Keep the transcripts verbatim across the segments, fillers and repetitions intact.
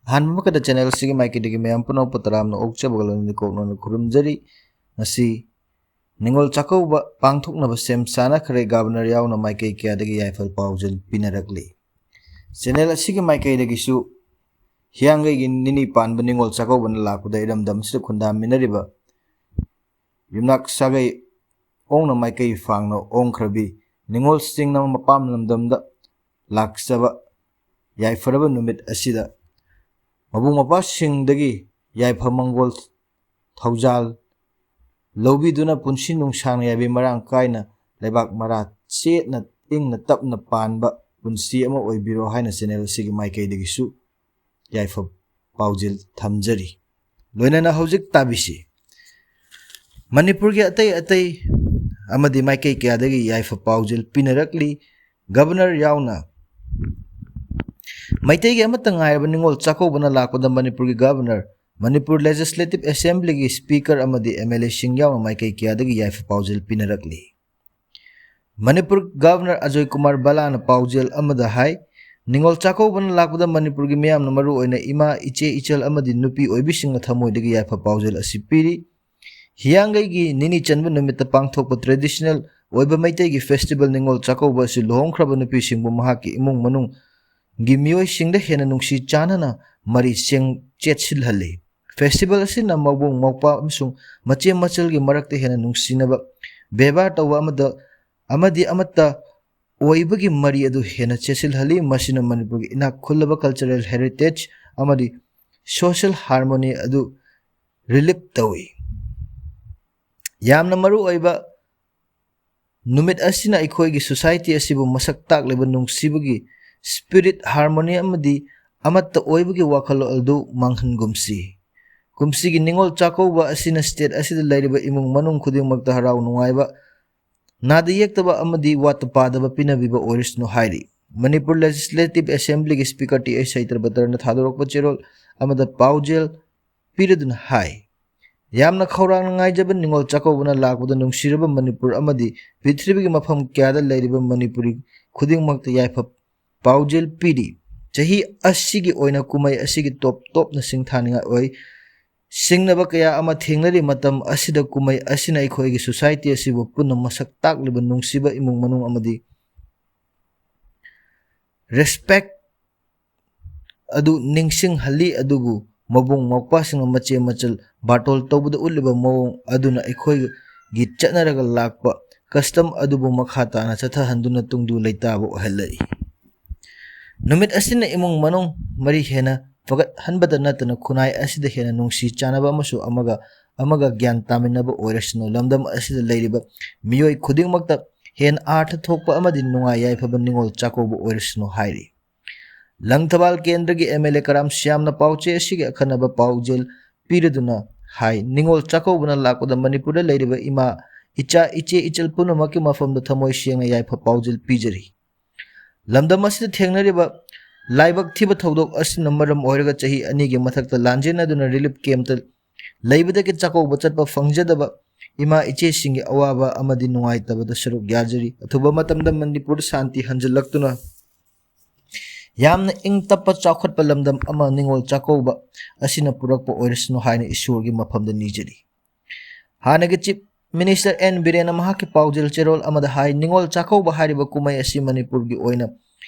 ꯑꯍꯥꯟꯕ ꯃꯛꯇꯗ ꯆꯦꯅꯦꯜ ꯑꯁꯤꯒꯤ ꯃꯥꯏꯀꯩꯗꯒꯤ ꯃꯌꯥꯝ ꯄꯨꯝꯅꯃꯛꯄꯨ ꯇꯔꯥꯝꯅ ꯑꯣꯛꯆꯕꯒ ꯂꯣꯏꯅꯅ ꯀꯣꯛꯅꯅ ꯈꯨꯔꯨꯝꯖꯔꯤ꯫ ꯉꯁꯤ ꯅꯤꯉꯣꯜ ꯆꯥꯛꯀꯧꯕ ꯄꯥꯡꯊꯣꯛꯅꯕ ꯁꯦꯝ ꯁꯥꯅꯈ꯭ꯔꯦ꯫ ꯒꯕꯔꯅꯔ ꯌꯥꯎꯅ ꯃꯥꯏꯀꯩ ꯀꯌꯥꯗꯒꯤ ꯌꯥꯏꯐ ꯄꯥꯎꯖꯦꯜ ꯄꯤꯅꯔꯛꯂꯤ꯫ ꯆꯦꯅꯦꯜ ꯑꯁꯤꯒꯤ ꯃꯥꯏꯀꯩꯗꯒꯤꯁꯨ ꯍꯤꯌꯥꯡꯒꯩꯒꯤ ꯅꯤꯅꯤ ꯄꯥꯟꯕ ꯅꯤꯉꯣꯜ ꯆꯥꯛꯀꯧꯕꯅ ꯂꯥꯛꯄꯗ ꯏꯔꯝꯗꯝ ꯑꯁꯤꯗ ꯈꯨꯟꯗꯥꯃꯤꯟꯅꯔꯤꯕ ꯌꯨꯝꯅꯥꯛ ꯁꯥꯒꯩ ꯑꯣꯡꯅ ꯃꯥꯏꯀꯩ ꯐꯥꯡꯅ ꯑꯣꯡꯈ꯭ꯔꯕꯤ ꯅꯤꯉꯣꯜꯁꯤꯡꯅ ꯃꯄꯥꯝ ꯂꯝꯗꯝꯗ ꯂꯥꯛꯆꯕ ꯌꯥꯏꯐꯔꯕ ꯅꯨꯃꯤꯠ ꯑꯁꯤꯗ ꯃꯕꯨꯡ ꯃꯧꯄ꯭ꯋꯥꯁꯤꯡꯗꯒꯤ ꯌꯥꯏꯐ ꯃꯪꯒꯣꯜ ꯊꯧꯖꯥꯜ ꯂꯧꯕꯤꯗꯨꯅ ꯄꯨꯟꯁꯤ ꯅꯨꯡꯁꯥꯡꯅ ꯌꯥꯏꯕꯤ ꯃꯔꯥꯡ ꯀꯥꯏꯅ ꯂꯩꯕꯥꯛ ꯃꯔꯥ ꯆꯦꯠꯅ ꯏꯪꯅ ꯇꯞꯅ ꯄꯥꯟꯕ ꯄꯨꯟꯁꯤ ꯑꯃ ꯑꯣꯏꯕꯤꯔꯣ ꯍꯥꯏꯅ ꯆꯦꯅꯦꯜ ꯑꯁꯤꯒꯤ ꯃꯥꯏꯀꯩꯗꯒꯤꯁꯨ ꯌꯥꯏꯐ ꯄꯥꯎꯖꯦꯜ ꯊꯝꯖꯔꯤ꯫ ꯂꯣꯏꯅꯅ ꯍꯧꯖꯤꯛ ꯇꯥꯕꯤꯁꯤ꯫ ꯃꯅꯤꯄꯨꯔꯒꯤ ꯑꯇꯩ ꯑꯇꯩ ꯑꯃꯗꯤ ꯃꯥꯏꯀꯩ ꯀꯌꯥꯗꯒꯤ ꯌꯥꯏꯐ ꯄꯥꯎꯖꯦꯜ ꯄꯤꯅꯔꯛꯂꯤ꯫ ꯒꯕꯔꯅꯔ ꯌꯥꯎꯅ ꯃꯩꯇꯩꯒꯤ ꯑꯃꯠꯇ ꯉꯥꯏꯔꯕ ꯅꯤꯉꯣꯜ ꯆꯥꯛꯀꯧꯕꯅ ꯂꯥꯛꯄꯗ ꯃꯅꯤꯄꯨꯔꯒꯤ ꯒꯕꯔꯅꯔ, ꯃꯅꯤꯄꯨꯔ ꯂꯦꯖꯤꯁꯂꯦꯇꯤꯚ ꯑꯦꯁꯦꯝꯕ꯭ꯂꯤꯒꯤ ꯁ꯭ꯄꯤꯀꯔ ꯑꯃꯗꯤ ꯑꯦꯝ ꯑꯦꯜ ꯑꯦꯁꯤꯡ ꯌꯥꯎꯅ ꯃꯥꯏꯀꯩ ꯀꯌꯥꯗꯒꯤ ꯌꯥꯏꯐ ꯄꯥꯎꯖꯦꯜ ꯄꯤꯅꯔꯛꯂꯤ꯫ ꯃꯅꯤꯄꯨꯔ ꯒꯕꯔꯅꯔ ꯑꯖꯣꯏ ꯀꯨꯃꯥꯔ ꯕꯂꯥꯅ ꯄꯥꯎꯖꯦꯜ ꯑꯃꯗ ꯍꯥꯏ, ꯅꯤꯉꯣꯜ ꯆꯥꯛꯀꯧꯕꯅ ꯂꯥꯛꯄꯗ ꯃꯅꯤꯄꯨꯔꯒꯤ ꯃꯤꯌꯥꯝꯅ ꯃꯔꯨꯑꯣꯏꯅ ꯏꯃꯥ, ꯏꯆꯦ, ꯏꯆꯜ ꯑꯃꯗꯤ ꯅꯨꯄꯤ ꯑꯣꯏꯕꯤꯁꯤꯡꯅ ꯊꯃꯣꯏꯗꯒꯤ ꯌꯥꯏꯐ ꯄꯥꯎꯖꯦꯜ ꯑꯁꯤ ꯄꯤꯔꯤ꯫ ꯍꯤꯌꯥꯡꯒꯩꯒꯤ ꯅꯤꯅꯤ ꯆꯟꯕ ꯅꯨꯃꯤꯠꯇ ꯄꯥꯡꯊꯣꯛꯄ ꯇ꯭ꯔꯦꯗꯤꯁꯅꯦꯜ ꯑꯣꯏꯕ ꯃꯩꯇꯩꯒꯤ ꯐꯦꯁꯇꯤꯚꯦꯜ ꯅꯤꯉꯣꯜ ꯆꯥꯛꯀꯧꯕ ꯑꯁꯤ ꯂꯨꯍꯣꯡꯈ꯭ꯔꯕ ꯅꯨꯄꯤꯁꯤꯡꯕꯨ ꯃꯍꯥꯛꯀꯤ ꯏꯃꯨꯡ ꯃꯅꯨꯡꯒꯤ ꯃꯤꯑꯣꯏꯁꯤꯡꯗ ꯍꯦꯟꯅ ꯅꯨꯡꯁꯤ ꯆꯥꯟꯅꯅ ꯃꯔꯤ ꯆꯦꯡ-, ꯆꯦꯠꯁꯤꯜꯍꯜꯂꯤ꯫ ꯐꯦꯁꯇꯤꯚꯦꯜ ꯑꯁꯤꯅ ꯃꯕꯨꯡ ꯃꯧꯄ꯭ꯋꯥ ꯑꯃꯁꯨꯡ ꯃꯆꯦ ꯃꯆꯜꯒꯤ ꯃꯔꯛꯇ ꯍꯦꯟꯅ ꯅꯨꯡꯁꯤꯅꯕ, ꯕꯦꯕꯥꯔ ꯇꯧꯕ ꯑꯃꯗ, ꯑꯃꯗꯤ ꯑꯃꯠꯇ ꯑꯣꯏꯕꯒꯤ ꯃꯔꯤ ꯑꯗꯨ ꯍꯦꯟꯅ ꯆꯦꯠꯁꯤꯜꯍꯜꯂꯤ꯫ ꯃꯁꯤꯅ ꯃꯅꯤꯄꯨꯔꯒꯤ ꯏꯅꯥꯛ ꯈꯨꯜꯂꯕ ꯀꯜꯆꯔꯦꯜ ꯍꯦꯔꯤꯇꯦꯖ ꯑꯃꯗꯤ ꯁꯣꯁꯤꯌꯦꯜ ꯍꯥꯔꯃꯣꯅꯤ ꯑꯗꯨ ꯔꯤꯂꯤꯞ ꯇꯧꯏ꯫ ꯌꯥꯝꯅ ꯃꯔꯨ ꯑꯣꯏꯕ ꯅꯨꯃꯤꯠ ꯑꯁꯤꯅ ꯑꯩꯈꯣꯏꯒꯤ ꯁꯣꯁꯥꯏꯇꯤ ꯑꯁꯤꯕꯨ ꯃꯁꯛ ꯇꯥꯛꯂꯤꯕ ꯅꯨꯡꯁꯤꯕꯒꯤ ꯁ꯭ꯄꯤꯔꯤꯠ, ꯍꯥꯔꯃꯣꯅꯤ ꯑꯃꯗꯤ ꯑꯃꯠꯇ ꯑꯣꯏꯕꯒꯤ ꯋꯥꯈꯜꯂꯣꯟ ꯑꯗꯨ ꯃꯥꯡꯍꯟꯒꯨꯝꯁꯤ꯫ ꯀꯨꯝꯁꯤꯒꯤ ꯅꯤꯉꯣꯜ ꯆꯥꯛꯀꯧꯕ ꯑꯁꯤꯅ ꯁ꯭ꯇꯦꯠ ꯑꯁꯤꯗ ꯂꯩꯔꯤꯕ ꯏꯃꯨꯡ ꯃꯅꯨꯡ ꯈꯨꯗꯤꯡꯃꯛꯇ ꯍꯔꯥꯎ ꯅꯨꯡꯉꯥꯏꯕ, ꯅꯥꯗ ꯌꯦꯛꯇꯕ ꯑꯃꯗꯤ ꯋꯥꯠꯇ ꯄꯥꯗꯕ ꯄꯤꯅꯕꯤꯕ ꯑꯣꯏꯔꯁꯅꯨ ꯍꯥꯏꯔꯤ꯫ ꯃꯅꯤꯄꯨꯔ ꯂꯦꯖꯤꯁꯂꯦꯇꯤꯚ ꯑꯦꯁꯦꯝꯕ꯭ꯂꯤꯒꯤ ꯁ꯭ꯄꯤꯀꯔ ꯇꯤ ꯑꯩꯆ ꯁꯩꯇ꯭ꯔꯕꯇꯔꯅ ꯊꯥꯗꯣꯔꯛꯄ ꯆꯦꯔꯣꯜ ꯑꯃꯗ ꯄꯥꯎꯖꯦꯜ ꯄꯤꯔꯗꯨꯅ ꯍꯥꯏ, ꯌꯥꯝꯅ ꯈꯧꯔꯥꯡꯅ ꯉꯥꯏꯖꯕ ꯅꯤꯉꯣꯜ ꯆꯥꯛꯀꯧꯕꯅ ꯂꯥꯛꯄꯗ ꯅꯨꯡꯁꯤꯔꯕ ꯃꯅꯤꯄꯨꯔ ꯑꯃꯗꯤ ꯄ꯭ꯔꯤꯊꯤꯕꯤꯒꯤ ꯃꯐꯝ ꯀꯌꯥꯗ ꯂꯩꯔꯤꯕ ꯃꯅꯤꯄꯨꯔꯤ ꯈꯨꯗꯤꯡꯃꯛꯇ ꯌꯥꯏꯐ ꯄꯥꯎꯖꯦꯜ ꯄꯤꯔꯤ꯫ ꯆꯍꯤ ꯑꯁꯤꯒꯤ ꯑꯣꯏꯅ ꯀꯨꯝꯍꯩ ꯑꯁꯤꯒꯤ ꯇꯣꯞ ꯇꯣꯞꯅ ꯁꯤꯡꯊꯥꯅꯤꯡꯉꯥꯏ ꯑꯣꯏ꯫ ꯁꯤꯡꯅꯕ ꯀꯌꯥ ꯑꯃ ꯊꯦꯡꯅꯔꯤ꯫ ꯃꯇꯝ ꯑꯁꯤꯗ ꯀꯨꯝꯍꯩ ꯑꯁꯤꯅ ꯑꯩꯈꯣꯏꯒꯤ society ꯑꯁꯤꯕꯨ ꯄꯨꯟꯅ ꯃꯁꯛ ꯇꯥꯛꯂꯤꯕ ꯅꯨꯡꯁꯤꯕ ꯏꯃꯨꯡ ꯃꯅꯨꯡ ꯑꯃꯗꯤ respect ꯑꯗꯨ ꯅꯤꯡꯁꯤꯡꯍꯜꯂꯤ꯫ ꯑꯗꯨꯕꯨ ꯃꯕꯨꯡ ꯃꯧꯄ꯭ꯋꯥꯁꯤꯡꯅ ꯃꯆꯦ ꯃꯆꯜ ꯕꯥꯔꯇꯣꯜ ꯇꯧꯕꯗ ꯎꯠꯂꯤꯕ ꯃꯑꯣꯡ ꯑꯗꯨꯅ ꯑꯩꯈꯣꯏꯒꯤ ꯆꯠꯅꯔꯒ ꯂꯥꯛꯄ custom ꯑꯗꯨꯕꯨ ꯃꯈꯥ ꯇꯥꯅ ꯆꯠꯊꯍꯟꯗꯨꯅ ꯇꯨꯡꯗꯨ ꯂꯩꯇꯥꯕ ꯑꯣꯏꯍꯜꯂꯛꯏ꯫ ꯅꯨꯃꯤꯠ ꯑꯁꯤꯅ ꯏꯃꯨꯡ ꯃꯅꯨꯡ ꯃꯔꯤ ꯍꯦꯟꯅ ꯐꯒꯠꯍꯟꯕꯗ ꯅꯠꯇꯅ ꯈꯨꯟꯅꯥꯏ ꯑꯁꯤꯗ ꯍꯦꯟꯅ ꯅꯨꯡꯁꯤ ꯆꯥꯟꯅꯕ ꯑꯃꯁꯨꯡ ꯑꯃꯒ ꯑꯃꯒ ꯒ꯭ꯌꯥꯟ ꯇꯥꯃꯤꯟꯅꯕ ꯑꯣꯏꯔꯁꯅꯨ, ꯂꯝꯗꯝ ꯑꯁꯤꯗ ꯂꯩꯔꯤꯕ ꯃꯤꯑꯣꯏ ꯈꯨꯗꯤꯡꯃꯛꯇ ꯍꯦꯟꯅ ꯑꯥꯔꯊ ꯊꯣꯛꯄ ꯑꯃꯗꯤ ꯅꯨꯡꯉꯥꯏ ꯌꯥꯏꯐꯕ ꯅꯤꯉꯣꯜ ꯆꯥꯛꯀꯧꯕ ꯑꯣꯏꯔꯁꯅꯨ ꯍꯥꯏꯔꯤ꯫ ꯂꯪꯊꯕꯥꯜ ꯀꯦꯟꯗ꯭ꯔꯒꯤ MLA ꯀꯔꯥꯝ ꯁ꯭ꯌꯥꯝꯅ ꯄꯥꯎꯆꯦ ꯑꯁꯤꯒꯤ ꯑꯈꯟꯅꯕ ꯄꯥꯎꯖꯦꯜ ꯄꯤꯔꯗꯨꯅ ꯍꯥꯏ, ꯅꯤꯉꯣꯜ ꯆꯥꯛꯀꯧꯕꯅ ꯂꯥꯛꯄꯗ ꯃꯅꯤꯄꯨꯔꯗ ꯂꯩꯔꯤꯕ ꯏꯃꯥ, ꯏꯆꯥ, ꯏꯆꯦ, ꯏꯆꯜ ꯄꯨꯝꯅꯃꯛꯀꯤ ꯃꯐꯝꯗ ꯊꯃꯣꯏ ꯁꯦꯡꯅ ꯌꯥꯏꯐ ꯄꯥꯎꯖꯦꯜ ꯄꯤꯖꯔꯤ꯫ ꯂꯝꯗꯝ ꯑꯁꯤꯗ ꯊꯦꯡꯅꯔꯤꯕ ꯂꯥꯏꯕꯛ ꯊꯤꯕ ꯊꯧꯗꯣꯛ ꯑꯁꯤꯅ ꯃꯔꯝ ꯑꯣꯏꯔꯒ ꯆꯍꯤ ꯑꯅꯤꯒꯤ ꯃꯊꯛꯇ ꯂꯥꯟꯖꯦꯟꯅꯗꯨꯅ relief campꯇ ꯂꯩꯕꯗꯒꯤ ꯆꯥꯛꯀꯧꯕ ꯆꯠꯄ ꯐꯪꯖꯗꯕ ꯏꯃꯥ ꯏꯆꯦꯁꯤꯡꯒꯤ ꯑꯋꯥꯕ ꯑꯃꯗꯤ ꯅꯨꯡꯉꯥꯏꯇꯕꯗ ꯁꯔꯨꯛ ꯌꯥꯖꯔꯤ꯫ ꯑꯊꯨꯕ ꯃꯇꯝꯗ ꯃꯅꯤꯄꯨꯔꯗ ꯁꯥꯟꯇꯤ ꯍꯟꯖꯤꯜꯂꯛꯇꯨꯅ ꯌꯥꯝꯅ ꯏꯪ ꯇꯞꯄ ꯆꯥꯎꯈꯠꯄ ꯂꯝꯗꯝ ꯑꯃ ꯅꯤꯉꯣꯜ ꯆꯥꯛꯀꯧꯕ ꯑꯁꯤꯅ ꯄꯨꯔꯛꯄ ꯑꯣꯏꯔꯁꯅꯨ ꯍꯥꯏꯅ ꯏꯁꯣꯔꯒꯤ ꯃꯐꯝꯗ ꯅꯤꯖꯔꯤ꯫ ꯍꯥꯟꯅꯒꯤ Chief Minister N ꯕꯤꯔꯦꯟꯅ ꯃꯍꯥꯛꯀꯤ ꯄꯥꯎꯖꯦꯜ ꯆꯦꯔꯣꯜ ꯑꯃꯗ ꯍꯥꯏ, ꯅꯤꯉꯣꯜ ꯆꯥꯛꯀꯧꯕ ꯍꯥꯏꯔꯤꯕ ꯀꯨꯝꯍꯩ ꯑꯁꯤ ꯃꯅꯤꯄꯨꯔꯒꯤ ꯑꯣꯏꯅ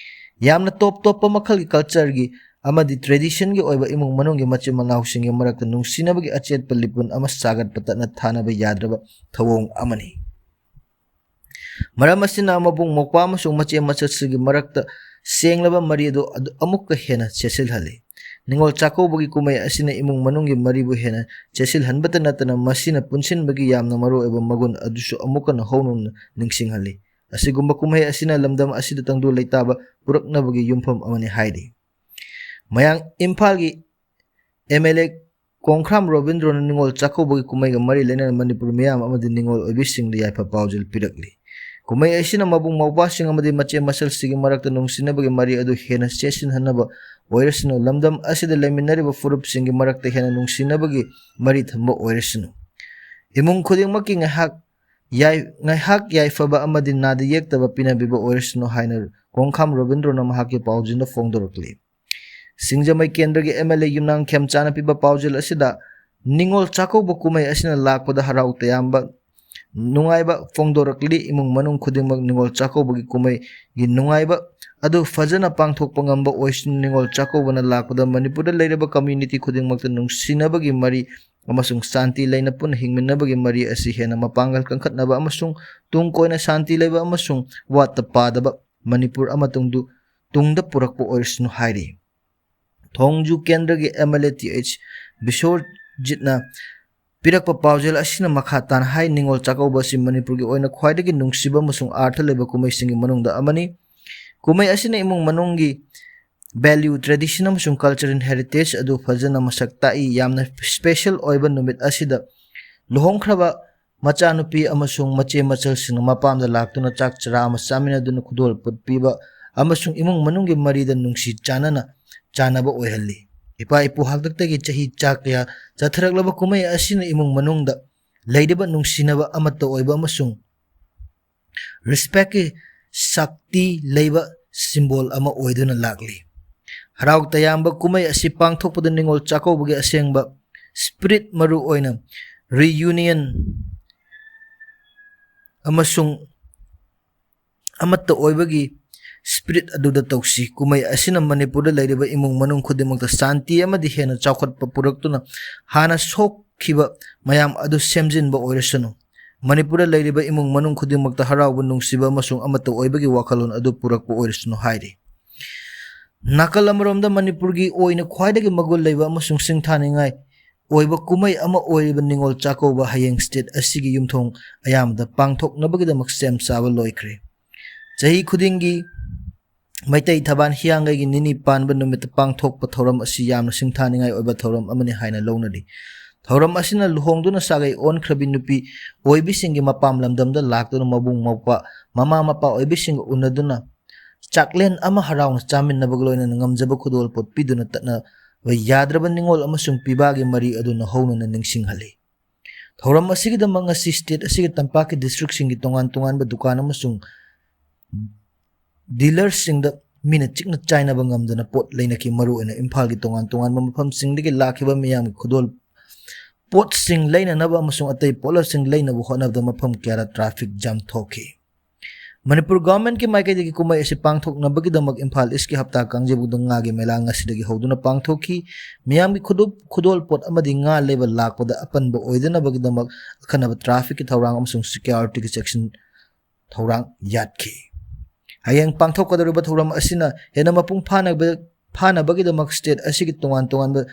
ꯌꯥꯝꯅ ꯇꯣꯞ ꯇꯣꯞꯄ ꯃꯈꯜꯒꯤ cultureꯒꯤ ꯑꯃꯗꯤ traditionꯒꯤ ꯑꯣꯏꯕ ꯏꯃꯨꯡ ꯃꯅꯨꯡꯒꯤ ꯃꯆꯤꯟ ꯃꯅꯥꯎꯁꯤꯡꯒꯤ ꯃꯔꯛꯇ ꯅꯨꯡꯁꯤꯅꯕꯒꯤ ꯑꯆꯦꯠꯄ ꯂꯤꯄꯨꯟ ꯑꯃ ꯁꯥꯒꯠꯄ ꯇꯠꯅ ꯊꯥꯅꯕ ꯌꯥꯗ꯭ꯔꯕ ꯊꯧꯑꯣꯡ ꯑꯃꯅꯤ꯫ ꯃꯔꯝ ꯑꯁꯤꯅ ꯃꯕꯨꯡ ꯃꯧꯄ꯭ꯋꯥ ꯑꯃꯁꯨꯡ ꯃꯆꯦ ꯃꯆꯜꯁꯤꯡꯒꯤ ꯃꯔꯛꯇ ꯁꯦꯡꯂꯕ ꯃꯔꯤ ꯑꯗꯨ ꯑꯗꯨ ꯑꯃꯨꯛꯀ ꯍꯦꯟꯅ ꯆꯦꯠꯁꯤꯜꯍꯜꯂꯤ꯫ ꯅꯤꯉꯣꯜ ꯆꯥꯛꯀꯧꯕꯒꯤ ꯀꯨꯝꯍꯩ ꯑꯁꯤꯅ ꯏꯃꯨꯡ ꯃꯅꯨꯡꯒꯤ ꯃꯔꯤꯕꯨ ꯍꯦꯟꯅ ꯆꯦꯠꯁꯤꯜꯍꯟꯕꯇ ꯅꯠꯇꯅ ꯃꯁꯤꯅ ꯄꯨꯟꯁꯤꯟꯕꯒꯤ ꯌꯥꯝꯅ ꯃꯔꯨꯑꯣꯏꯕ ꯃꯒꯨꯟ ꯑꯗꯨꯁꯨ ꯑꯃꯨꯛꯀ ꯍꯟꯅ ꯍꯧꯅ ꯅꯤꯡꯁꯤꯡꯍꯜꯂꯤ꯫ ꯑꯁꯤꯒꯨꯝꯕ ꯀꯨꯝꯍꯩ ꯑꯁꯤꯅ ꯂꯝꯗꯝ ꯑꯁꯤꯗ ꯇꯪꯗꯨ ꯂꯩꯇꯥꯕ ꯄꯨꯔꯛꯅꯕꯒꯤ ꯌꯨꯝꯐꯝ ꯑꯃꯅꯤ ꯍꯥꯏꯔꯤ꯫ ꯃꯌꯥꯡ ꯏꯝꯐꯥꯜꯒꯤ MLA ꯀꯣꯡꯈ꯭ꯔꯥꯝ ꯔꯣꯕꯤꯟꯗ꯭ꯔꯣꯅ ꯅꯤꯉꯣꯜ ꯆꯥꯛꯀꯧꯕꯒꯤ ꯀꯨꯝꯍꯩꯒ ꯃꯔꯤ ꯂꯩꯅꯅ ꯃꯅꯤꯄꯨꯔ ꯃꯤꯌꯥꯝ ꯑꯃꯗꯤ ꯅꯤꯉꯣꯜ ꯑꯣꯏꯕꯤꯁꯤꯡꯗ ꯌꯥꯏꯐ ꯄꯥꯎꯖꯦꯜ ꯄꯤꯔꯛꯂꯤ꯫ ꯀꯨꯝꯍꯩ ꯑꯁꯤꯅ ꯃꯕꯨꯡ ꯃꯧꯄ꯭ꯋꯥꯁꯤꯡ ꯑꯃꯗꯤ ꯃꯆꯦ ꯃꯆꯜꯁꯤꯡꯒꯤ ꯃꯔꯛꯇ ꯅꯨꯡꯁꯤꯅꯕꯒꯤ ꯃꯔꯤ ꯑꯗꯨ ꯍꯦꯟꯅ ꯆꯦꯠꯁꯤꯟꯍꯟꯅꯕ ꯑꯣꯏꯔꯁꯅꯨ, ꯂꯝꯗꯝ ꯑꯁꯤꯗ ꯂꯩꯃꯤꯟꯅꯔꯤꯕ ꯐꯨꯔꯨꯞꯁꯤꯡꯒꯤ ꯃꯔꯛꯇ ꯍꯦꯟꯅ ꯅꯨꯡꯁꯤꯅꯕꯒꯤ ꯃꯔꯤ ꯊꯝꯕ ꯑꯣꯏꯔꯁꯅꯨ꯫ ꯏꯃꯨꯡ ꯈꯨꯗꯤꯡꯃꯛꯀꯤ ꯉꯥꯏꯍꯥꯛ ꯌꯥꯏ-, ꯉꯥꯏꯍꯥꯛ ꯌꯥꯏꯐꯕ ꯑꯃꯗꯤ ꯅꯥꯗ ꯌꯦꯛꯇꯕ ꯄꯤꯅꯕꯤꯕ ꯑꯣꯏꯔꯁꯅꯨ ꯍꯥꯏꯅ ꯀꯣꯡꯈꯥꯝ ꯔꯣꯕꯤꯟꯗ꯭ꯔꯣꯅ ꯃꯍꯥꯛꯀꯤ ꯄꯥꯎꯖꯦꯜꯗ ꯐꯣꯡꯗꯣꯔꯛꯂꯤ꯫ ꯁꯤꯡꯖꯃꯩ ꯀꯦꯟꯗ꯭ꯔꯒꯤ M L A ꯌꯨꯝꯅꯥꯝ ꯈꯦꯝꯆꯥꯅ ꯄꯤꯕ ꯄꯥꯎꯖꯦꯜ ꯑꯁꯤꯗ, ꯅꯤꯉꯣꯜ ꯆꯥꯛꯀꯧꯕ ꯀꯨꯝꯍꯩ ꯑꯁꯤꯅ ꯂꯥꯛꯄꯗ ꯍꯔꯥꯎ ꯇꯌꯥꯝꯕ, ꯅꯨꯡꯉꯥꯏꯕ ꯐꯣꯡꯗꯣꯔꯛꯂꯤ꯫ ꯏꯃꯨꯡ ꯃꯅꯨꯡ ꯈꯨꯗꯤꯡꯃꯛ ꯅꯤꯉꯣꯜ ꯆꯥꯛꯀꯧꯕꯒꯤ ꯀꯨꯝꯍꯩꯒꯤ ꯅꯨꯡꯉꯥꯏꯕ ꯑꯗꯨ ꯐꯖꯅ ꯄꯥꯡꯊꯣꯛꯄ ꯉꯝꯕ ꯑꯣꯏꯁꯅꯨ꯫ ꯅꯤꯉꯣꯜ ꯆꯥꯛꯀꯧꯕꯅ ꯂꯥꯛꯄꯗ ꯃꯅꯤꯄꯨꯔꯗ ꯂꯩꯔꯤꯕ community ꯈꯨꯗꯤꯡꯃꯛꯇ ꯅꯨꯡꯁꯤꯅꯕꯒꯤ ꯃꯔꯤ ꯑꯃꯁꯨꯡ ꯁꯥꯟꯇꯤ ꯂꯩꯅ ꯄꯨꯟꯅ ꯍꯤꯡꯃꯤꯟꯅꯕꯒꯤ ꯃꯔꯤ ꯑꯁꯤ ꯍꯦꯟꯅ ꯃꯄꯥꯡꯒꯜ ꯀꯟꯈꯠꯅꯕ ꯑꯃꯁꯨꯡ ꯇꯨꯡ ꯀꯣꯏꯅ ꯁꯥꯟꯇꯤ ꯂꯩꯕ ꯑꯃꯁꯨꯡ ꯋꯥꯠꯇ ꯄꯥꯗꯕ ꯃꯅꯤꯄꯨꯔ ꯑꯃ ꯇꯨꯡꯗꯨ-, ꯇꯨꯡꯗ ꯄꯨꯔꯛꯄ ꯑꯣꯏꯔꯁꯅꯨ ꯍꯥꯏꯔꯤ꯫ ꯊꯣꯡꯖꯨ ꯀꯦꯟꯗ꯭ꯔꯒꯤ M L A Th ꯕꯤꯁ꯭ꯋꯖꯤꯠꯅ ꯄꯤꯔꯛꯄ ꯄꯥꯎꯖꯦꯜ ꯑꯁꯤꯅ ꯃꯈꯥ ꯇꯥꯅ ꯍꯥꯏ, ꯅꯤꯉꯣꯜ ꯆꯥꯛꯀꯧꯕ ꯑꯁꯤ ꯃꯅꯤꯄꯨꯔꯒꯤ ꯑꯣꯏꯅ ꯈ꯭ꯋꯥꯏꯗꯒꯤ ꯅꯨꯡꯁꯤꯕ ꯑꯃꯁꯨꯡ ꯑꯥꯔꯊ ꯂꯩꯕ ꯀꯨꯝꯍꯩꯁꯤꯡꯒꯤ ꯃꯅꯨꯡꯗ ꯑꯃꯅꯤ꯫ ꯀꯨꯝꯍꯩ ꯑꯁꯤꯅ ꯏꯃꯨꯡ ꯃꯅꯨꯡꯒꯤ value, tradition ꯑꯃꯁꯨꯡ cultural heritage ꯑꯗꯨ ꯐꯖꯅ ꯃꯁꯛ ꯇꯥꯛꯏ꯫ ꯌꯥꯝꯅ special ꯑꯣꯏꯕ ꯅꯨꯃꯤꯠ ꯑꯁꯤꯗ ꯂꯨꯍꯣꯡꯈ꯭ꯔꯕ ꯃꯆꯥꯅꯨꯄꯤ ꯑꯃꯁꯨꯡ ꯃꯆꯦ ꯃꯆꯜꯁꯤꯡꯅ ꯃꯄꯥꯝꯗ ꯂꯥꯛꯇꯨꯅ ꯆꯥꯛ ꯆꯔꯥ ꯑꯃ ꯆꯥꯃꯤꯟꯅꯗꯨꯅ ꯈꯨꯗꯣꯜ ꯄꯣꯠ ꯄꯤꯕ ꯑꯃꯁꯨꯡ ꯏꯃꯨꯡ ꯃꯅꯨꯡꯒꯤ ꯃꯔꯤꯗ ꯅꯨꯡꯁꯤ ꯆꯥꯟꯅꯅ ꯆꯥꯟꯅꯕ ꯑꯣꯏꯍꯜꯂꯤ꯫ ꯏꯄꯥ ꯏꯄꯨ ꯍꯥꯛꯇꯛꯇꯒꯤ ꯆꯍꯤ ꯆꯥ ꯀꯌꯥ ꯆꯠꯊꯔꯛꯂꯕ ꯀꯨꯝꯍꯩ ꯑꯁꯤꯅ ꯏꯃꯨꯡ ꯃꯅꯨꯡꯗ ꯂꯩꯔꯤꯕ ꯅꯨꯡꯁꯤꯅꯕ ꯑꯃꯠꯇ ꯑꯣꯏꯕ ꯑꯃꯁꯨꯡ respectꯀꯤ ꯁꯛꯇꯤ ꯂꯩꯕ symbol ꯑꯃ ꯑꯣꯏꯗꯨꯅ ꯂꯥꯛꯂꯤ꯫ ꯍꯔꯥꯎ ꯇꯌꯥꯝꯕ ꯀꯨꯝꯍꯩ ꯑꯁꯤ ꯄꯥꯡꯊꯣꯛꯄꯗ ꯅꯤꯉꯣꯜ ꯆꯥꯛꯀꯧꯕꯒꯤ ꯑꯁꯦꯡꯕ spirit, ꯃꯔꯨ ꯑꯣꯏꯅ reunion ꯑꯃꯁꯨꯡ ꯑꯃꯠꯇ ꯑꯣꯏꯕꯒꯤ spirit ꯑꯗꯨꯗ ꯇꯧꯁꯤ꯫ ꯀꯨꯝꯍꯩ ꯑꯁꯤꯅ ꯃꯅꯤꯄꯨꯔꯗ ꯂꯩꯔꯤꯕ ꯏꯃꯨꯡ ꯃꯅꯨꯡ ꯈꯨꯗꯤꯡꯃꯛꯇ ꯁꯥꯟꯇꯤ ꯑꯃꯗꯤ ꯍꯦꯟꯅ ꯆꯥꯎꯈꯠꯄ ꯄꯨꯔꯛꯇꯨꯅ ꯍꯥꯟꯅ ꯁꯣꯛꯈꯤꯕ ꯃꯌꯥꯝ ꯑꯗꯨ ꯁꯦꯝꯖꯤꯟꯕ ꯑꯣꯏꯔꯁꯅꯨ꯫ ꯃꯅꯤꯄꯨꯔꯗ ꯂꯩꯔꯤꯕ ꯏꯃꯨꯡ ꯃꯅꯨꯡ ꯈꯨꯗꯤꯡꯃꯛꯇ ꯍꯔꯥꯎꯕ, ꯅꯨꯡꯁꯤꯕ ꯑꯃꯁꯨꯡ ꯑꯃꯠꯇ ꯑꯣꯏꯕꯒꯤ ꯋꯥꯈꯜꯂꯣꯟ ꯑꯗꯨ ꯄꯨꯔꯛꯄ ꯑꯣꯏꯔꯁꯅꯨ ꯍꯥꯏꯔꯤ꯫ ꯅꯥꯀꯜ ꯑꯃꯔꯣꯝꯗ ꯃꯅꯤꯄꯨꯔꯒꯤ ꯑꯣꯏꯅ ꯈ꯭ꯋꯥꯏꯗꯒꯤ ꯃꯒꯨꯟ ꯂꯩꯕ ꯑꯃꯁꯨꯡ ꯁꯤꯡꯊꯥꯅꯤꯡꯉꯥꯏ ꯑꯣꯏꯕ ꯀꯨꯝꯍꯩ ꯑꯃ ꯑꯣꯏꯔꯤꯕ ꯅꯤꯉꯣꯜ ꯆꯥꯛꯀꯧꯕ ꯍꯌꯦꯡ state ꯑꯁꯤꯒꯤ ꯌꯨꯝꯊꯣꯡ ꯑꯌꯥꯝꯕꯗ ꯄꯥꯡꯊꯣꯛꯅꯕꯒꯤꯗꯃꯛ ꯁꯦꯝ ꯁꯥꯕ ꯂꯣꯏꯈ꯭ꯔꯦ꯫ ꯆꯍꯤ ꯈꯨꯗꯤꯡꯒꯤ ꯃꯩꯇꯩ ꯊꯕꯥꯟ ꯍꯤꯌꯥꯡꯒꯩꯒꯤ ꯅꯤꯅꯤ ꯄꯥꯟꯕ ꯅꯨꯃꯤꯠꯇ ꯄꯥꯡꯊꯣꯛꯄ ꯊꯧꯔꯝ ꯑꯁꯤ ꯌꯥꯝꯅ ꯁꯤꯡꯊꯥꯅꯤꯡꯉꯥꯏ ꯑꯣꯏꯕ ꯊꯧꯔꯝ ꯑꯃꯅꯤ ꯍꯥꯏꯅ ꯂꯧꯅꯔꯤ꯫ ꯊꯧꯔꯝ ꯑꯁꯤꯅ ꯂꯨꯍꯣꯡꯗꯨꯅ ꯁꯥꯒꯩ ꯑꯣꯟꯈ꯭ꯔꯕꯤ ꯅꯨꯄꯤ ꯑꯣꯏꯕꯤꯁꯤꯡꯒꯤ ꯃꯄꯥꯝ ꯂꯝꯗꯝꯗ ꯂꯥꯛꯇꯨꯅ ꯃꯕꯨꯡ ꯃꯧꯄ꯭ꯋꯥ, ꯃꯃꯥ ꯃꯄꯥ ꯑꯣꯏꯕꯤꯁꯤꯡꯒ ꯎꯅꯗꯨꯅ ꯆꯥꯛꯂꯦꯟ ꯑꯃ ꯍꯔꯥꯎꯅ ꯆꯥꯃꯤꯟꯅꯕꯒ ꯂꯣꯏꯅꯅ ꯉꯝꯖꯕ ꯈꯨꯗꯣꯜ ꯄꯣꯠ ꯄꯤꯗꯨꯅ ꯇꯠꯅꯕ ꯌꯥꯗ꯭ꯔꯕ ꯅꯤꯡꯉꯣꯜ ꯑꯃꯁꯨꯡ ꯄꯤꯕꯥꯒꯤ ꯃꯔꯤ ꯑꯗꯨ ꯅꯧꯍꯧꯅꯅ ꯅꯤꯡꯁꯤꯡꯍꯜꯂꯤ꯫ ꯊꯧꯔꯝ ꯑꯁꯤꯒꯤꯗꯃꯛ ꯉꯁꯤ state ꯑꯁꯤꯒꯤ ꯇꯝꯄꯥꯛꯀꯤ districtꯁꯤꯡꯒꯤ ꯇꯣꯉꯥꯟ ꯇꯣꯉꯥꯟꯕ ꯗꯨꯀꯥꯟ ꯑꯃꯁꯨꯡ dealerꯁꯤꯡꯗ ꯃꯤꯅ ꯆꯤꯛꯅ ꯆꯥꯏꯅꯕ ꯉꯝꯗꯅ ꯄꯣꯠ ꯂꯩꯅꯈꯤ꯫ ꯃꯔꯨꯑꯣꯏꯅ ꯏꯝꯐꯥꯜꯒꯤ ꯇꯣꯉꯥꯟ ꯇꯣꯉꯥꯟꯕ ꯃꯐꯝꯁꯤꯡꯗꯒꯤ ꯂꯥꯛꯈꯤꯕ ꯃꯤꯌꯥꯝꯒꯤ ꯈꯨꯗꯣꯜ ꯄꯣꯠꯁꯤꯡ ꯂꯩꯅꯅꯕ ꯑꯃꯁꯨꯡ ꯑꯇꯩ ꯄꯣꯠꯂꯝꯁꯤꯡ ꯂꯩꯅꯕ ꯍꯣꯠꯅꯕꯗ ꯃꯐꯝ ꯀꯌꯥꯗ traffic jam ꯊꯣꯛꯈꯤ꯫ ꯃꯅꯤꯄꯨꯔ governmentꯀꯤ ꯃꯥꯏꯀꯩꯗꯒꯤ ꯀꯨꯝꯍꯩ ꯑꯁꯤ ꯄꯥꯡꯊꯣꯛꯅꯕꯒꯤꯗꯃꯛ ꯏꯝꯐꯥꯜ Eastꯀꯤ ꯍꯞꯇꯥ ꯀꯥꯡꯖꯩꯕꯨꯡꯗ ꯉꯥꯒꯤ ꯃꯦꯂꯥ ꯉꯁꯤꯗꯒꯤ ꯍꯧꯗꯨꯅ ꯄꯥꯡꯊꯣꯛꯈꯤ꯫ ꯃꯤꯌꯥꯝꯒꯤ ꯈꯨꯗꯣꯞ-, ꯈꯨꯗꯣꯜ ꯄꯣꯠ ꯑꯃꯗꯤ ꯉꯥ ꯂꯩꯕ ꯂꯥꯛꯄꯗ ꯑꯄꯟꯕ ꯑꯣꯏꯗꯅꯕꯒꯤꯗꯃꯛ ꯑꯈꯟꯅꯕ trafficꯀꯤ ꯊꯧꯔꯥꯡ ꯑꯃꯁꯨꯡ securityꯒꯤ ꯆꯦꯛꯁꯤꯟ ꯊꯧꯔꯥꯡ ꯌꯥꯠꯈꯤ꯫ ꯍꯌꯦꯡ ꯄꯥꯡꯊꯣꯛꯀꯗꯧꯔꯤꯕ ꯊꯧꯔꯝ ꯑꯁꯤꯅ ꯍꯦꯟꯅ ꯃꯄꯨꯡ ꯐꯥꯅꯕ, ꯐꯥꯅꯕꯒꯤꯗꯃꯛ state ꯑꯁꯤꯒꯤ ꯇꯣꯉꯥꯟ ꯇꯣꯉꯥꯟꯕ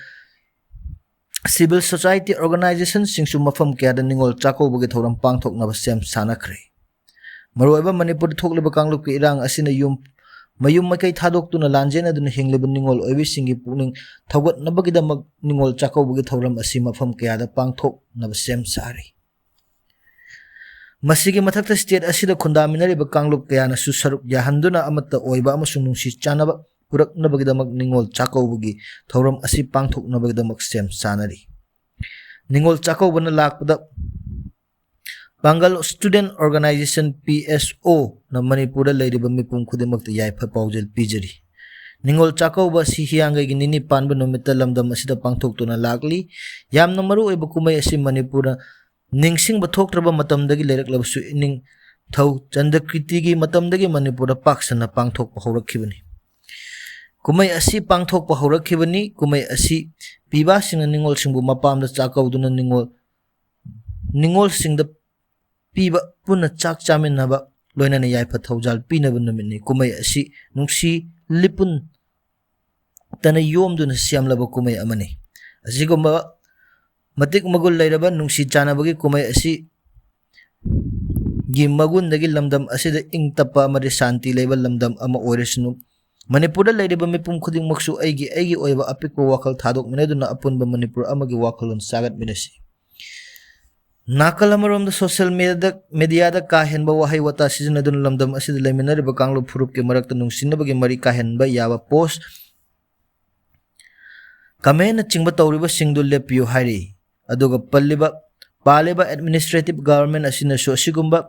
civil society organizationꯁꯤꯡꯁꯨ ꯃꯐꯝ ꯀꯌꯥꯗ ꯅꯤꯉꯣꯜ ꯆꯥꯛꯀꯧꯕꯒꯤ ꯊꯧꯔꯝ ꯄꯥꯡꯊꯣꯛꯅꯕ ꯁꯦꯝ ꯁꯥꯅꯈ꯭ꯔꯦ꯫ ꯃꯔꯨꯑꯣꯏꯕ ꯃꯅꯤꯄꯨꯔꯗ ꯊꯣꯛꯂꯤꯕ ꯀꯥꯡꯂꯨꯞꯀꯤ ꯏꯔꯥꯡ ꯑꯁꯤꯅ ꯌꯨꯝ, ꯃꯌꯨꯝ ꯃꯀꯩ ꯊꯥꯗꯣꯛꯇꯨꯅ ꯂꯥꯟꯖꯦꯟꯅꯗꯨꯅ ꯍꯤꯡꯂꯤꯕ ꯅꯤꯉꯣꯜ ꯑꯣꯏꯕꯤꯁꯤꯡꯒꯤ ꯄꯨꯛꯅꯤꯡ ꯊꯧꯒꯠꯅꯕꯒꯤꯗꯃꯛ ꯅꯤꯉꯣꯜ ꯆꯥꯛꯀꯧꯕꯒꯤ ꯊꯧꯔꯝ ꯑꯁꯤ ꯃꯐꯝ ꯀꯌꯥꯗ ꯄꯥꯡꯊꯣꯛꯅꯕ ꯁꯦꯝ ꯁꯥꯔꯤ꯫ ꯃꯁꯤꯒꯤ ꯃꯊꯛꯇ state ꯑꯁꯤꯗ ꯈꯨꯟꯗꯥꯃꯤꯟꯅꯔꯤꯕ ꯀꯥꯡꯂꯨꯞ ꯀꯌꯥꯅꯁꯨ ꯁꯔꯨꯛ ꯌꯥꯍꯟꯗꯨꯅ ꯑꯃꯠꯇ ꯑꯣꯏꯕ ꯑꯃꯁꯨꯡ ꯅꯨꯡꯁꯤ ꯆꯥꯟꯅꯕ ꯄꯨꯔꯛꯅꯕꯒꯤꯗꯃꯛ ꯅꯤꯉꯣꯜ ꯆꯥꯛꯀꯧꯕꯒꯤ ꯊꯧꯔꯝ ꯑꯁꯤ ꯄꯥꯡꯊꯣꯛꯅꯕꯒꯤꯗꯃꯛ ꯁꯦꯝ ꯁꯥꯅꯔꯤ꯫ ꯅꯤꯉꯣꯜ ꯆꯥꯛꯀꯧꯕꯅ ꯂꯥꯛꯄꯗ ꯄꯥꯡꯒꯜ Student Organisation, PSOꯅ ꯃꯅꯤꯄꯨꯔꯗ ꯂꯩꯔꯤꯕ ꯃꯤꯄꯨꯝ ꯈꯨꯗꯤꯡꯃꯛꯇ ꯌꯥꯏꯐ ꯄꯥꯎꯖꯦꯜ ꯄꯤꯖꯔꯤ꯫ ꯅꯤꯉꯣꯜ ꯆꯥꯛꯀꯧꯕ ꯑꯁꯤ ꯍꯤꯌꯥꯡꯒꯩꯒꯤ ꯅꯤꯅꯤ ꯄꯥꯟꯕ ꯅꯨꯃꯤꯠꯇ ꯂꯝꯗꯝ ꯑꯁꯤꯗ ꯄꯥꯡꯊꯣꯛꯇꯨꯅ ꯂꯥꯛꯂꯤ꯫ ꯌꯥꯝꯅ ꯃꯔꯨꯑꯣꯏꯕ ꯀꯨꯝꯍꯩ ꯑꯁꯤ ꯃꯅꯤꯄꯨꯔꯗ ꯅꯤꯡꯁꯤꯡꯕ ꯊꯣꯛꯇ꯭ꯔꯕ ꯃꯇꯝꯗꯒꯤ ꯂꯩꯔꯛꯂꯕꯁꯨ ꯏꯅꯤꯡꯊꯧ ꯆꯟꯗ꯭ꯔꯀꯤꯔꯇꯤꯒꯤ ꯃꯇꯝꯗꯒꯤ ꯃꯅꯤꯄꯨꯔꯗ ꯄꯥꯛ ꯁꯟꯅ ꯄꯥꯡꯊꯣꯛꯄ ꯍꯧꯔꯛꯈꯤꯕꯅꯤ꯫ ꯀꯨꯝꯍꯩ ꯑꯁꯤ ꯄꯥꯡꯊꯣꯛꯄ ꯍꯧꯔꯛꯈꯤꯕꯅꯤ꯫ ꯀꯨꯝꯍꯩ ꯑꯁꯤ ꯄꯤꯕꯥꯁꯤꯡꯅ ꯅꯤꯉꯣꯜꯁꯤꯡꯕꯨ ꯃꯄꯥꯝꯗ ꯆꯥꯛꯀꯧꯗꯨꯅ ꯅꯤꯉꯣꯜ, ꯅꯤꯉꯣꯜꯁꯤꯡꯗ ꯄꯤꯕ, ꯄꯨꯟꯅ ꯆꯥꯛ ꯆꯥꯃꯤꯟꯅꯕ, ꯂꯣꯏꯅꯅ ꯌꯥꯏꯐ ꯊꯧꯖꯥꯜ ꯄꯤꯅꯕ ꯅꯨꯃꯤꯠꯅꯤ꯫ ꯀꯨꯝꯍꯩ ꯑꯁꯤ ꯅꯨꯡꯁꯤ ꯂꯤꯄꯨꯟ ꯇꯅ ꯌꯣꯝꯗꯨꯅ ꯁꯦꯝꯂꯕ ꯀꯨꯝꯍꯩ ꯑꯃꯅꯤ꯫ ꯑꯁꯤꯒꯨꯝꯕ ꯃꯇꯤꯛ ꯃꯒꯨꯟ ꯂꯩꯔꯕ ꯅꯨꯡꯁꯤ ꯆꯥꯟꯅꯕꯒꯤ ꯀꯨꯝꯍꯩ ꯑꯁꯤ ꯒꯤ ꯃꯒꯨꯟꯗꯒꯤ ꯂꯝꯗꯝ ꯑꯁꯤꯗ ꯏꯪ ꯇꯞꯄ ꯑꯃꯗꯤ ꯁꯥꯟꯇꯤ ꯂꯩꯕ ꯂꯝꯗꯝ ꯑꯃ ꯑꯣꯏꯔꯁꯅꯨ꯫ ꯃꯅꯤꯄꯨꯔꯗ ꯂꯩꯔꯤꯕ ꯃꯤꯄꯨꯝ ꯈꯨꯗꯤꯡꯃꯛꯁꯨ ꯑꯩꯒꯤ, ꯑꯩꯒꯤ ꯑꯣꯏꯕ ꯑꯄꯤꯛꯄ ꯋꯥꯈꯜ ꯊꯥꯗꯣꯛꯃꯤꯟꯅꯗꯨꯅ ꯑꯄꯨꯟꯕ ꯃꯅꯤꯄꯨꯔ ꯑꯃꯒꯤ ꯋꯥꯈꯜꯂꯣꯟ ꯁꯥꯒꯠꯃꯤꯟꯅꯁꯤ꯫ ꯅꯥꯀꯜ ꯑꯃꯔꯣꯝꯗ social mediaꯗ, mediaꯗ ꯀꯥ ꯍꯦꯟꯕ ꯋꯥꯍꯩ ꯋꯥꯇꯥ ꯁꯤꯖꯤꯟꯅꯗꯨꯅ ꯂꯝꯗꯝ ꯑꯁꯤꯗ ꯂꯩꯃꯤꯟꯅꯔꯤꯕ ꯀꯥꯡꯂꯨꯞ ꯐꯨꯔꯨꯞꯀꯤ ꯃꯔꯛꯇ ꯅꯨꯡꯁꯤꯅꯕꯒꯤ ꯃꯔꯤ ꯀꯥꯍꯟꯕ ꯌꯥꯕ post, commentꯅꯆꯤꯡꯕ ꯇꯧꯔꯤꯕꯁꯤꯡꯗꯨ ꯂꯦꯞꯄꯤꯌꯨ ꯍꯥꯏꯔꯤ꯫ ꯑꯗꯨꯒ ꯄꯜꯂꯤꯕ ꯄꯥꯜꯂꯤꯕ administrative government ꯑꯁꯤꯅꯁꯨ ꯑꯁꯤꯒꯨꯝꯕ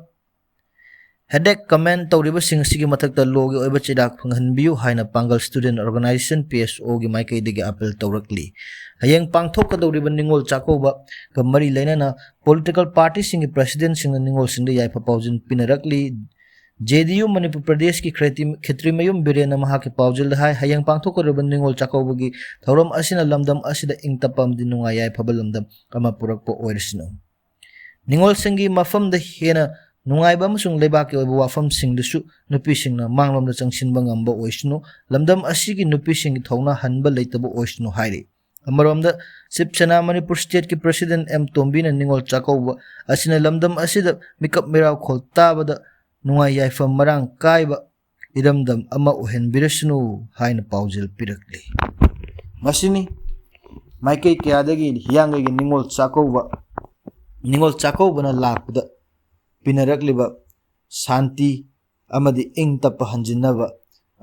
headache comment ꯇꯧꯔꯤꯕꯁꯤꯡ ꯑꯁꯤꯒꯤ ꯃꯊꯛꯇ ꯂꯣꯒꯤ ꯑꯣꯏꯕ ꯆꯩꯔꯥꯛ ꯐꯪꯍꯟꯕꯤꯌꯨ ꯍꯥꯏꯅ ꯄꯥꯡꯒꯜ student organisation, PSO ꯒꯤ ꯃꯥꯏꯀꯩꯗꯒꯤ appeal ꯇꯧꯔꯛꯂꯤ꯫ ꯍꯌꯦꯡ ꯄꯥꯡꯊꯣꯛꯀꯗꯧꯔꯤꯕ ꯅꯤꯉꯣꯜ ꯆꯥꯛꯀꯧꯕꯒ ꯃꯔꯤ ꯂꯩꯅꯅ political party ꯁꯤꯡꯒꯤ president ꯁꯤꯡꯅ ꯅꯤꯉꯣꯜꯁꯤꯡꯗ ꯌꯥꯏꯐ ꯄꯥꯎꯖꯦꯜ ꯄꯤꯅꯔꯛꯂꯤ꯫ JDU ꯃꯅꯤꯄꯨꯔ ꯄ꯭ꯔꯗꯦꯁꯀꯤ ꯈ꯭ꯔꯦꯇꯤ-, ꯈꯦꯇ꯭ꯔꯤꯃꯌꯨꯝ ꯕꯤꯔꯦꯟꯅ ꯃꯍꯥꯛꯀꯤ ꯄꯥꯎꯖꯦꯜꯗ ꯍꯥꯏ, ꯍꯌꯦꯡ ꯄꯥꯡꯊꯣꯛꯀꯗꯧꯔꯤꯕ ꯅꯤꯉꯣꯜ ꯆꯥꯛꯀꯧꯕꯒꯤ ꯊꯧꯔꯝ ꯑꯁꯤꯅ ꯂꯝꯗꯝ ꯑꯁꯤꯗ ꯏꯪ ꯇꯞꯄ ꯑꯃꯗꯤ ꯅꯨꯡꯉꯥꯏ ꯌꯥꯏꯐꯕ ꯂꯝꯗꯝ ꯑꯃ ꯄꯨꯔꯛꯄ ꯑꯣꯏꯔꯁꯅꯨ꯫ ꯅꯤꯉꯣꯜꯁꯤꯡꯒꯤ ꯃꯐꯝꯗ ꯍꯦꯟꯅ ꯅꯨꯡꯉꯥꯏꯕ ꯑꯃꯁꯨꯡ ꯂꯩꯕꯥꯛꯀꯤ ꯑꯣꯏꯕ ꯋꯥꯐꯝꯁꯤꯡꯗꯁꯨ ꯅꯨꯄꯤꯁꯤꯡꯅ ꯃꯥꯡꯂꯣꯝꯗ ꯆꯪꯁꯤꯟꯕ ꯉꯝꯕ ꯑꯣꯏꯁꯅꯨ꯫ ꯂꯝꯗꯝ ꯑꯁꯤꯒꯤ ꯅꯨꯄꯤꯁꯤꯡꯒꯤ ꯊꯧꯅꯥ ꯍꯟꯕ ꯂꯩꯇꯕ ꯑꯣꯏꯁꯅꯨ ꯍꯥꯏꯔꯤ꯫ ꯑꯃꯔꯣꯝꯗ, ꯁꯤꯕ ꯁꯦꯅꯥ ꯃꯅꯤꯄꯨꯔ stateꯀꯤ president M ꯇꯣꯝꯕꯤꯅ ꯅꯤꯉꯣꯜ ꯆꯥꯛꯀꯧꯕ ꯑꯁꯤꯅ ꯂꯝꯗꯝ ꯑꯁꯤꯗ ꯃꯤꯀꯞ ꯃꯤꯔꯥꯎꯈꯣꯜ ꯇꯥꯕꯗ ꯅꯨꯡꯉꯥꯏ ꯌꯥꯏꯐ ꯃꯔꯥꯡ ꯀꯥꯏꯕ ꯏꯔꯝꯗꯝ ꯑꯃ ꯑꯣꯏꯍꯟꯕꯤꯔꯁꯅꯨ ꯍꯥꯏꯅ ꯄꯥꯎꯖꯦꯜ ꯄꯤꯔꯛꯂꯤ꯫ ꯃꯁꯤꯅꯤ ꯃꯥꯏꯀꯩ ꯀꯌꯥꯗꯒꯤ ꯍꯤꯌꯥꯡꯒꯩꯒꯤ ꯅꯤꯉꯣꯜ ꯆꯥꯛꯀꯧꯕ, ꯅꯤꯉꯣꯜ ꯆꯥꯛꯀꯧꯕꯅ ꯂꯥꯛꯄꯗ ꯄꯤꯅꯔꯛꯂꯤꯕ ꯁꯥꯟꯇꯤ ꯑꯃꯗꯤ ꯏꯪ ꯇꯞꯄ ꯍꯟꯖꯤꯟꯅꯕ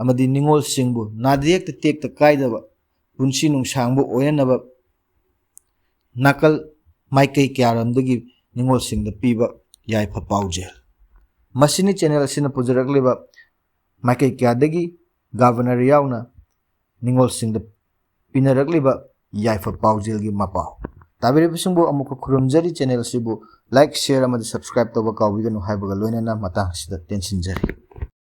ꯑꯃꯗꯤ ꯅꯤꯉꯣꯜꯁꯤꯡꯕꯨ ꯅꯥꯗ ꯌꯦꯛꯇ ꯇꯦꯛꯇ ꯀꯥꯏꯗꯕ ꯄꯨꯟꯁꯤ ꯅꯨꯡꯁꯥꯡꯕ ꯑꯣꯏꯅꯅꯕ ꯅꯥꯀꯜ ꯃꯥꯏꯀꯩ ꯀꯌꯥꯔꯣꯝꯗꯒꯤ ꯅꯤꯉꯣꯜꯁꯤꯡꯗ ꯄꯤꯕ ꯌꯥꯏꯐ ꯄꯥꯎꯖꯦꯜ꯫ ꯃꯁꯤꯅꯤ channel ꯑꯁꯤꯅ ꯄꯨꯖꯔꯛꯂꯤꯕ ꯃꯥꯏꯀꯩ ꯀꯌꯥꯗꯒꯤ governor ꯌꯥꯎꯅ ꯅꯤꯉꯣꯜꯁꯤꯡꯗ ꯄꯤꯅꯔꯛꯂꯤꯕ ꯌꯥꯏꯐ ꯄꯥꯎꯖꯦꯜꯒꯤ ꯃꯄꯥꯎ꯫ ꯇꯥꯕꯤꯔꯤꯕꯁꯤꯡꯕꯨ ꯑꯃꯨꯛꯀ ꯈꯨꯔꯨꯝꯖꯔꯤ꯫ Channel ꯑꯁꯤꯕꯨ like, share ꯑꯃꯗꯤ subscribe ꯇꯧꯕ ꯀꯥꯎꯕꯤꯒꯅꯨ ꯍꯥꯏꯕꯒ ꯂꯣꯏꯅꯅ ꯃꯇꯥꯡ ꯑꯁꯤꯗ ꯇꯦꯟꯁꯤꯟꯖꯔꯤ꯫